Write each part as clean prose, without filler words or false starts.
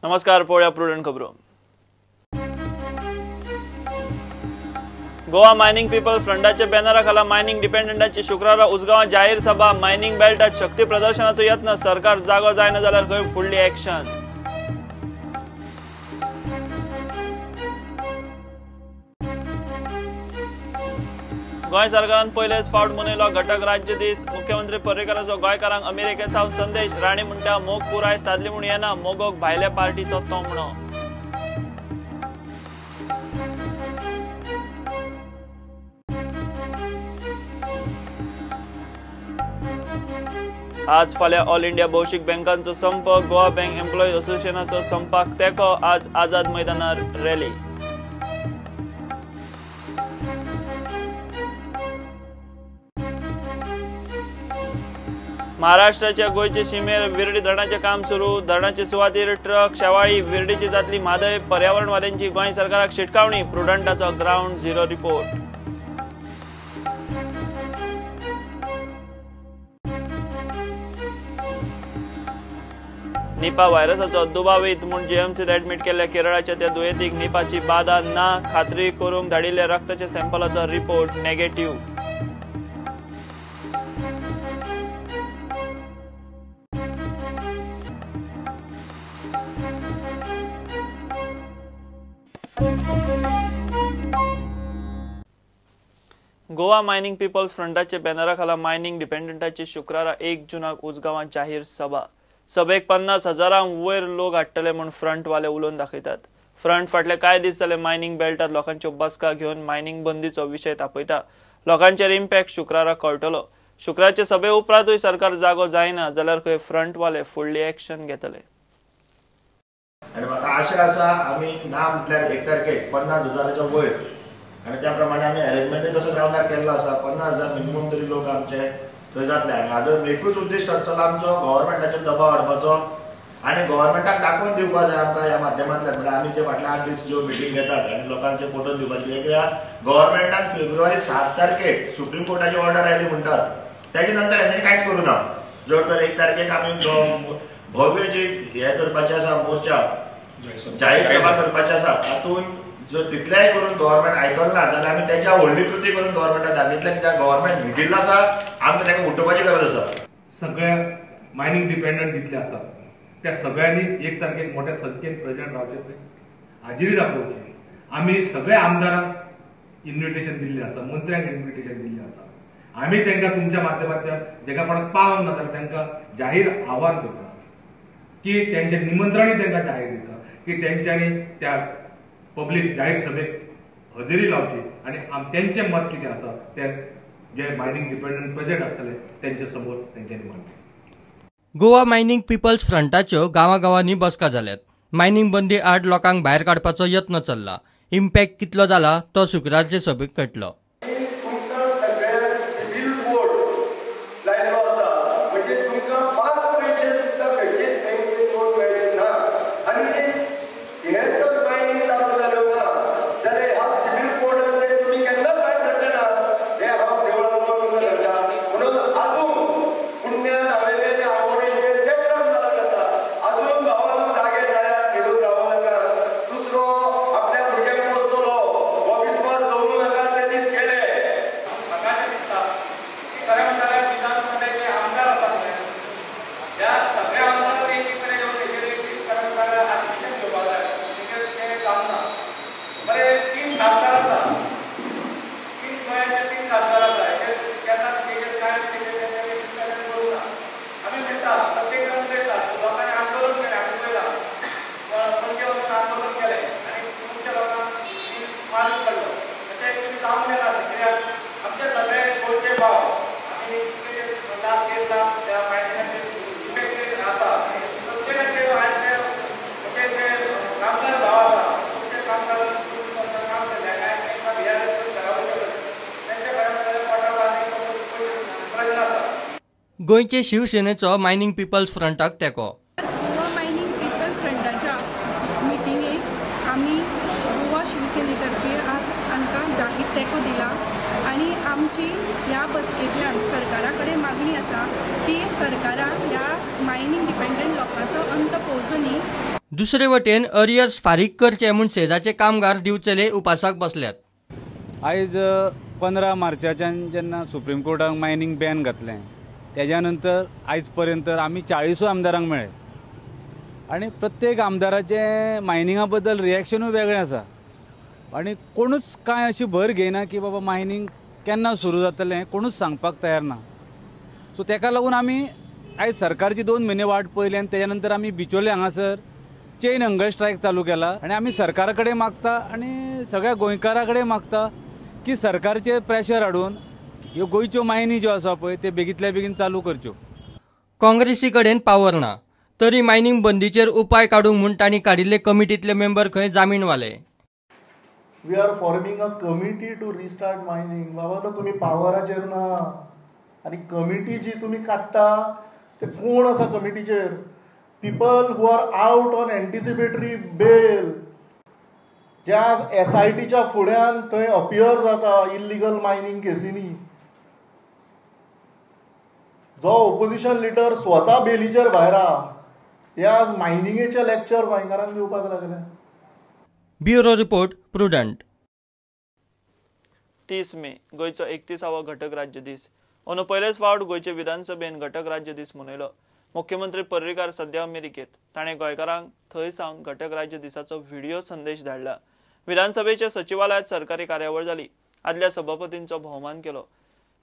नमस्कार, पळोवया प्रुडंट खबरो. गोवा मायनिंग पीपल फ्रंटाच्या बॅनरा खाला मायनिंग डिपेंडंटाची शुक्रारा उजगांवां जाहीर सभा. मायनिंग बेल्टात शक्ती प्रदर्शनाचो यत्न, सरकार जागो जायना जाल्यार खंय फुडली एक्शन. गोंय सरकारान पयलेच फावट मनयलो घटक राज्य दीस. मुख्यमंत्री पर्रीकाराचो गोंयकारांक अमेरिकेत सावन संदेश. राणे म्हणटा मोग पुराय सादली म्हूण येना, मोगोक भायल्या पार्टीचो तोमणो. आज फाल्यां ऑल इंडिया भौशीक बँकांचो संप. गोवा बँक एम्प्लॉईज असोसिएशनाचो संपाक तेंको. आज आझाद मैदानार रॅली. महाराष्ट्राच्या गोंयचे शिमेर विर्डी धरणाचें काम सुरू. धरणाचे सुवातीर ट्रक शेवाळी. विर्डीची जातली म्हादय. पर्यावरणवाद्यांची गोंय सरकाराक शिटकावणी. प्रुडंटाचो ग्रावंड झिरो रिपोर्ट. निपा व्हायरसाचो दुबावीत म्हूण जीएमसीत ऍडमीट केल्ल्या केरळाच्या त्या दुयेंतीक निपाची बादा ना खात्री करूंक धाडिल्ल्या रक्ताच्या सॅम्पलाचो report negative. Goa mining people's फ्रंटाच्या बॅनरा खाला मायनिंग डिपेंडंटाची शुक्रारा 1 जूनाक उजगांवां जाहीर सभा. सभेक 50,000 वयर लोक हाडटले म्हूण फ्रंटवाले उलोवन दाखयतात. फ्रंट फाटले कांय दीस जाले मायनिंग बेल्टात लोकांच्यो बसका घेवन मायनिंग बंदीचो विशय तापयता. लोकांचेर इम्पॅक्ट शुक्रारा कळटलो. शुक्रारचे सभे उपरांतूय सरकार जागो जायना जाल्यार खंय फ्रंटवाले फुडली एक्शन घेतले. आनी म्हाका आशा आसा आमी ना म्हटल्यार 1 तारखेक 50,000 वयर, आनी त्या प्रमाणे आमी अरेंजमेंटूय तसो ग्रावंडार केल्लो आसा. 50,000 मिनिमम तरी लोक आमचे थंय जातले. आनी हाजो एकूच उद्दिश्ट आसतलो आमचो गव्हर्मेंटाचेर दबाव हाडपाचो आनी गव्हर्मेंटाक दाखोवन दिवपाक जाय आमकां ह्या माध्यमांतल्यान. म्हणल्यार आमी जे फाटले 8 दीस ज्यो मिटींग घेतात आनी लोकांचे पटोवन दिवपाचें कित्याक गव्हर्मेंटान फेब्रुवारी 7 तारखेक सुप्रीम कोर्टाची ऑर्डर आयली म्हणटात, तेजे नंतर हेंच्यांनी कांयच करूं ना. जर तर 1 तारखेक आमी भव्य जी हे करपाचें आसा मोर्चा, जाहीर सभा करपाची आसा, तातूंत जर तितलेंय करून गव्हर्मेंट आयकल ना जाल्यार आमी तेच्या व्हडली कृती करून गव्हर्मेंटाक दाखयतले कित्याक गव्हर्मेंट न्हिदिल्लो आसा, आमकां ताका उठोवपाची गरज आसा. सगळ्या मायनिंग डिपेंडंट जितले आसात त्या सगळ्यांनी 1 तारखेक मोठ्या संख्येन प्रेझेंट रावचें, हाजिरी दाखोवची. आमी सगळ्या आमदारांक इन्विटेशन दिल्लें आसा, मंत्र्यांक इन्विटेशन दिल्लें आसा. आमी तांकां तुमच्या माध्यमांतल्यान जेका कोणाक पावंक ना जाल्यार तांकां जाहीर आव्हान करता की तेंचें निमंत्रणूय तांकां जाहीर दिता की तेंच्यांनी त्या पब्लीक जाहीर सभेक हजेरी लावची आनी तेंचें मत कितें आसा तें जे मायनिंग डिपेंडंट प्रेझेंट आसतले तेंचे समोर तेंच्यांनी मांडचें. गोवा मायनिंग पीपल्स फ्रंटाच्यो गांवागांवांनी बसका जाल्यात. मायनिंग बंदी आड लोकांक भायर काडपाचो यत्न चल्ला. इम्पॅक्ट कितलो जाला तो शुक्रारचे सभेक कळटलो. गोंयचे शिवसेनेचो मायनिंग पीपल्स फ्रंटाक तेंको. गोवा मायनिंग पीपल्स फ्रंटाच्या मिटिंगेक आमी गोवा शिवसेनेतर्फे आज तांकां जाहीर तेंको दिला आनी आमची ह्या बसकेंतल्यान सरकारा कडेन मागणी आसा की सरकारान ह्या मायनिंग डिपेंडंट लोकांचो अंत पळोवचो न्ही. दुसरे वटेन अरियर्स फारीक करचे म्हूण सेजाचे कामगार दिवचले उपासाक बसल्यात. आयज 15 मार्चाच्यान जेन्ना सुप्रीम कोर्टान मायनींग बॅन घातलें तेज्या नंतर आयज पर्यंत आमी 40 आमदारांक मेळ्ळे आनी प्रत्येक आमदाराचें मायनिंगा बद्दल रिएक्शनूय वेगळें आसा आनी कोणूच कांय अशी भर घेयना की बाबा मायनींग केन्ना सुरू जातलें, कोणूच सांगपाक तयार ना. सो तेका लागून आमी आयज सरकारची 2 म्हयने वाट पळयली आनी तेज्या नंतर आमी बिचोले हांगासर चेन हंगर स्ट्रायक चालू केला आनी आमी सरकारा कडेन मागता आनी सगळ्या गोंयकारां कडेन मागता की सरकारचेर प्रेशर हाडून ह्यो गोंयच्यो मायनी ज्यो आसा पळय ते बेगींतल्या बेगीन चालू करच्यो. काँग्रेसी कडेन पावर ना तरी मायनींग बंदीचेर उपाय काडूंक म्हूण तांणी काडिल्ले कमिटींतले मेंबर खंय जामीणवाले. We are forming a committee to restart mining. बाबा न्हू तुमी पावराचेर ना आनी कमिटी जी तुमी काडटा ते कोण आसा कमिटीचेर? People who are out on anticipatory bail, जे आज SITच्या फुड्यान थंय अपियर जाता इल्लिगल मायनींग केसींनी, जो ओपोजिशन लिडर स्वता बेलीचेर भायर आहा, हे आज मायनिंगेचे लेक्चर गोंयकारांक दिवपाक लागले. Bureau report, Prudent. 30 मे गोंयचो 31वो घटक राज्य दीस. अंदू पयलेच फावट गोंयचे विधानसभेन घटक राज्य दीस मनयलो. मुख्यमंत्री पर्रीकार सध्या अमेरिकेत. ताणें गोंयकारांक थंय सावन घटक राज्य दिसाचो व्हिडिओ संदेश धाडला. विधानसभेच्या सचिवालयात सरकारी कार्यावळ जाली. आदल्या सभापतींचो भोवमान केलो.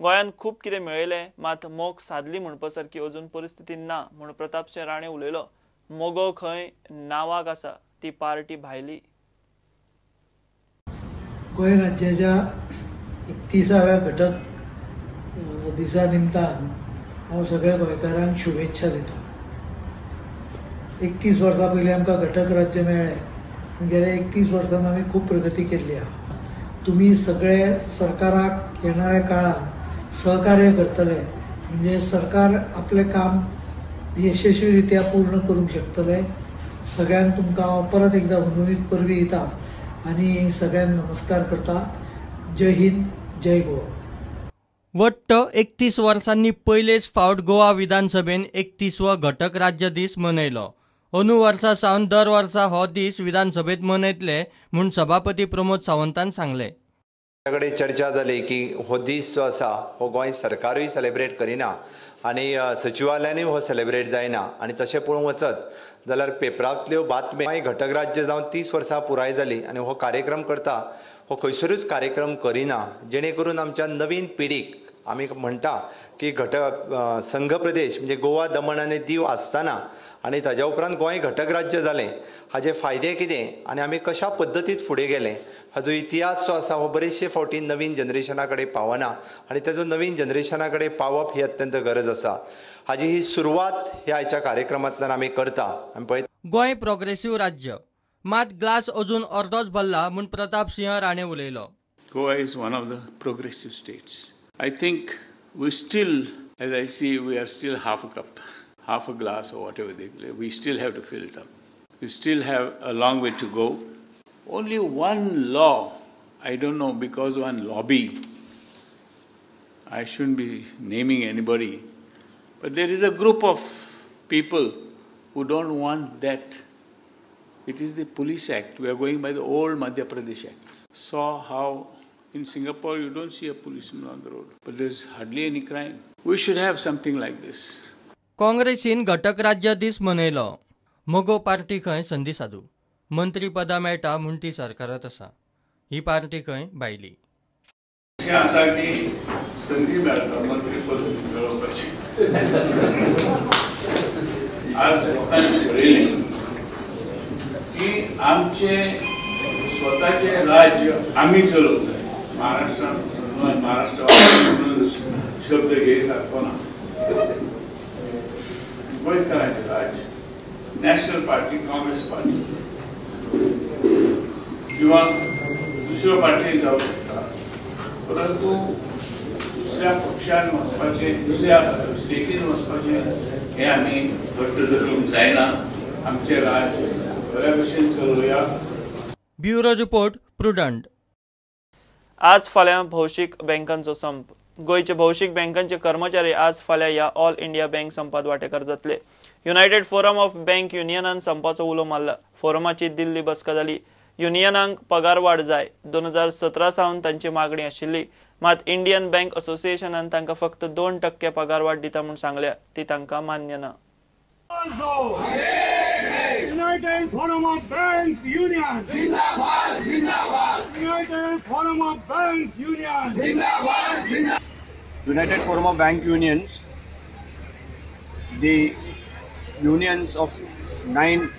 गोंयान खूब कितें मेळयलें मात मोग सादली म्हणपा सारकी अजून परिस्थिती ना म्हूण प्रतापसिंह राणे उलयलो. मोगो खंय नांवाक आसा, ती पार्टी भायली. गोंय राज्याच्या 31व्या घटक दिसा निमतान हांव सगळ्या गोंयकारांक शुभेच्छा दिता. 31 वर्सां पयलीं आमकां घटक राज्य मेळ्ळें. गेल्या 31 वर्सांत आमी खूब प्रगती केल्ली आहा. तुमी सगळे सरकाराक येणाऱ्या काळांत सहकार्य करतले म्हणजे सरकार आपलें काम यशस्वी रित्या पूर्ण करूंक शकतले. सगळ्यांक तुमकां हांव परत एकदां हुनहुनीत परबीं दिता आनी सगळ्यांक नमस्कार करता. जय हिंद, जय गोवा. वट्ट 31 वर्सांनी पयलेच फावट गोवा विधानसभेन 31वो घटक राज्य दीस मनयलो. अंदू वर्सा सावन दर वर्सा हो दीस विधानसभेत मनयतले म्हूण सभापती प्रमोद सावंतान सांगलें. कडेन चर्चा जाली की हो दीस जो आसा हो गोंय सरकारूय सेलेब्रेट करिना आनी सचिवालयानूय हो सेलेब्रेट जायना आनी तशें पळोवंक वचत जाल्यार पेपरांतल्यो बातम्यो घटक राज्य जावन 30 वर्सां पुराय जाली आनी हो कार्यक्रम करता हो खंयसरूच कार्यक्रम करिना, जेणे करून आमच्या नवीन पिढीक आमी म्हणटा की घटक संघ प्रदेश म्हणजे गोवा, दमण आनी दीव आसतना आनी ताज्या उपरांत गोंय घटक राज्य जालें हाजे फायदे कितें आनी आमी कशा पद्दतीत फुडें गेले हाजो इतिहास जो आसा हो बरेचशे फावटी नवीन जनरेशना कडेन पावना आनी ताजो नवीन जनरेशना कडेन पावप ही अत्यंत गरज आसा. हाजी ही सुरवात ह्या आयच्या कार्यक्रमांतल्यान आमी करता. आमी पळयता गोंय प्रोग्रेसीव राज्य मात ग्लास अजून अर्दोच भरला म्हूण प्रताप सिंह राणे उलयलो. Goa is one of the progressive states. I think we still, as I see, we are still half a cup, half a glass or whatever they, we still have to fill it up. We still have a long way to go. Only one law, I don't know, because one lobby, I shouldn't be naming anybody, but there is a group of people who don't want that. It is the Police Act. We are going by the old Madhya Pradesh Act. Saw how in Singapore you don't see a policeman on the road, but there is hardly any crime. We should have something like this. काँग्रेसीन घटक राज्य दीस मनयलो. मगो party खंय संदी सादू मंत्रीपदां मेळटा म्हूण ती सरकारांत आसा. ही पार्टी खंय भायली. अशें आसा की संदी मेळटा मंत्रीपद मेळोवपाची. आज लोकांनी पळयलें की आमचे स्वताचे राज्य आमी चलोवंक जाय. महाराष्ट्रान महाराष्ट्र शब्द घे सारको ना. गोंयकारांचें राज्य, नॅशनल पार्टी, काँग्रेस पार्टी किंवा दुसऱ्यो पार्टी जावं शकता, परंतु दुसऱ्या पक्षान वचपाचें, दुसऱ्या स्टेटीन वचपाचें हें आमी घट्ट धरूंक जायना. आमचें राज्य बऱ्या भशेन चलोवया. Bureau report, Prudent. आज फाल्यां भौशीक बँकांचो संप. गोंयचे भौशीक बँकांचे कर्मचारी आज फाल्यां ह्या ऑल इंडिया बँक संपात वांटेकार जातले. युनायटेड फोरम ऑफ बँक युनियनान संपाचो उलो मारला. फोरमाची दिल्ली बसका जाली. युनियनांक पगारवाड जाय. 2017 सावन तांची मागणी आशिल्ली. मात इंडियन बँक असोसिएशनान तांकां फक्त 2% पगारवाड दिता म्हूण सांगल्या, ती तांकां मान्य ना. United Forum of Bank Unions Zindabad Zindabad. United Forum of Bank Unions Zindabad Zindabad. United Forum of Bank Unions, the unions of 5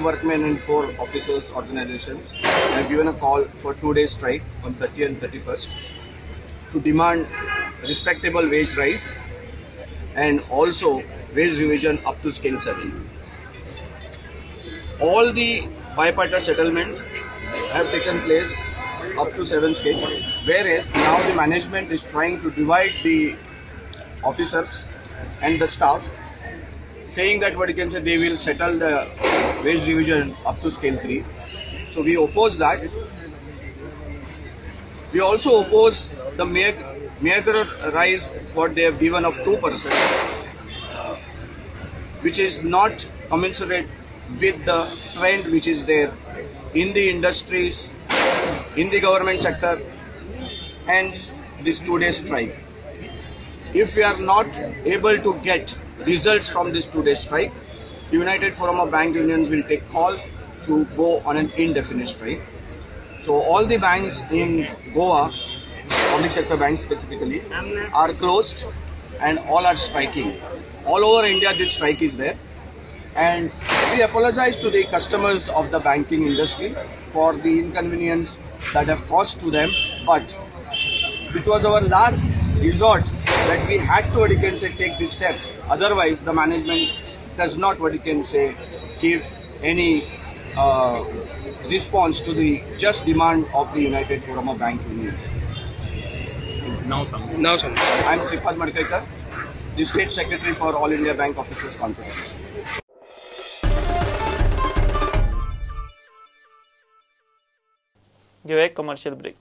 workmen and 4 officers organizations have given a call for 2-day strike on 30th and 31st to demand respectable wage rise and also wage revision up to scale 7. All the bipartite settlements have taken place up to 7 scale, whereas now the management is trying to divide the officers and the staff, saying that what you can say they will settle the wage revision up to scale 3. So we oppose that. We also oppose the meager rise what they have given of 2%, which is not commensurate with the trend which is there in the industries, in the government sector, hence this 2-day strike. If we are not able to get results from this 2-day strike, the United Forum of Bank Unions will take call to go on an indefinite strike. So all the banks in Goa, public sector banks specifically, are closed and all are striking. All over India this strike is there, and we apologize to the customers of the banking industry for the inconvenience that have caused to them, but it was our last resort that we had to, what you can say, take these steps. Otherwise the management does not, what you can say, give any response to the just demand of the United Forum of Bank Unions. Now some. I am Sripad Madkaikar, the State Secretary for All India Bank Officers Confederation. घेऊया एक commercial break.